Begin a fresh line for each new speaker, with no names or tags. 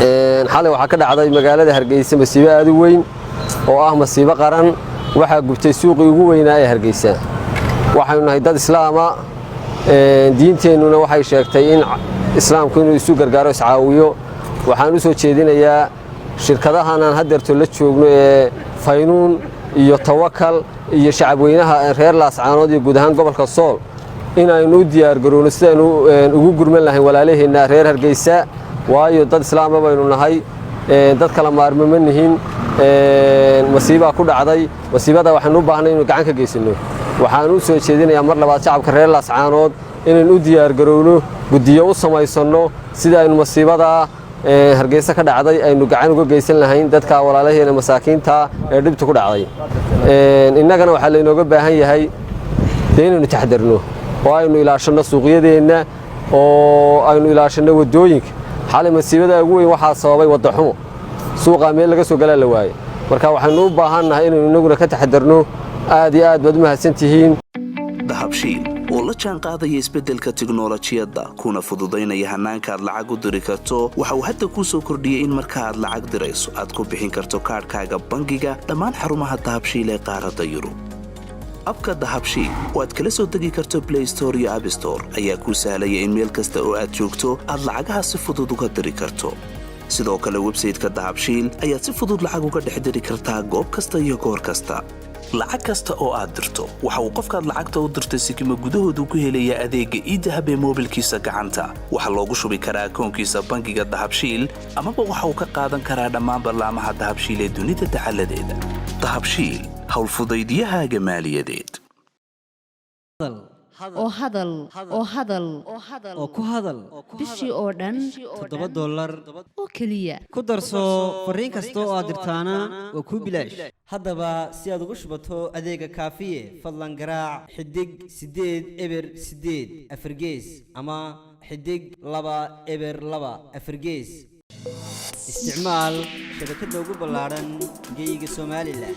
Xalay waxaa ka dhacday magaalada Hargeysa masiibo aad u weyn oo ah masiibo qaran. Waxaa gubtay suuqii ugu weynaa ee Hargeysa. Waxaynu nahay dad Islaama, diinteennuna waxay sheegtay in Islaamku inuu isu gargaaro, iscaawiyo. Waxaan u soo jeedinayaa shirkadahan aan haddeerto la joogno ee Faynuun iyo Tawakal iyo shacabweynaha reer Laascaanood iyo guud ahaan gobolka Sool inaynu u diyaargarowno sidaynu ugu gurman lahayn walaalaheenna reer Hargeysa, waayo dad Islaama baynu nahay, dad kala maarmo ma nihin. Masiibaa ku dhacday, masiibada waxaynu u baahnay inuu gacan ka geysanno. Waxaan u soo jeedinayaa mar labaad shacabka reer Laascaanood inaynu u diyaargarowno, guddiyo u samaysanno sida aynu masiibada Hargeysa ka dhacday aynu gacan uga geysan lahayn dadka walaalaheena masaakiinta ee dhibta ku dhacday. Innagana waxaa laynooga baahan yahay dee inaynu taxdarno oo aynu ilaashanno suuqyadeenna oo aynu ilaashanno waddooyinka. Xalay masiibada ugu weyn waxaa sababay waddaxumo, suuqaa meel laga soo galaa la waayey. Marka waxaynu u baahan nahay inaynu innaguna ka taxadarno. Aad iyo aad baad u mahadsantihiin.
Dahabshiil oo la jaan qaadaya isbeddelka tiknolojiyadda kuna fududaynaya hannaanka aad lacag u diri karto, waxa uu hadda kuu soo kordhiyey in marka aad lacag dirayso aad ku bixin karto kaadhkaaga bangiga dhammaan xarumaha Dahabshiil ee qaaradda Yurub. App-ka Dahabshiil oo aad kala soo degi karto Play Store iyo App Store ayaa kuu sahlaya in meel kasta oo aad joogto aad lacagaha si fudud uga diri karto. Sidoo kale website-ka Dahabshiil ayaad si fudud lacag uga dhex diri kartaa goob kasta iyo goor kasta. Lacag kasta oo aad dirto, waxa uu qofkaad lacagta u dirtay sikima gudahoodu ku helayaa adeegga eDahab ee moobilkiisa gacanta. Waxaa loogu shubi karaa akoonkiisa bangiga Dahabshiil, amaba waxa uu ka qaadan karaa dhammaan ballaamaha Dahabshiil ee dunida dacaladeeda. Dahabshiil, howlfudaydiyahaaga maaliyadeed.
Oo hadal, oo hadal,
oo ku hadal
bishii oo dhan
$7
oo keliya.
Ku darso fariin kasta oo aad dirtaana waa kuu bilaash. Haddaba si aad ugu shubato adeega Kaafiye, fadlan garaac *808#4 ama *202#4. Isticmaal shabakadda ugu ballaadhan geyiga Somalilan.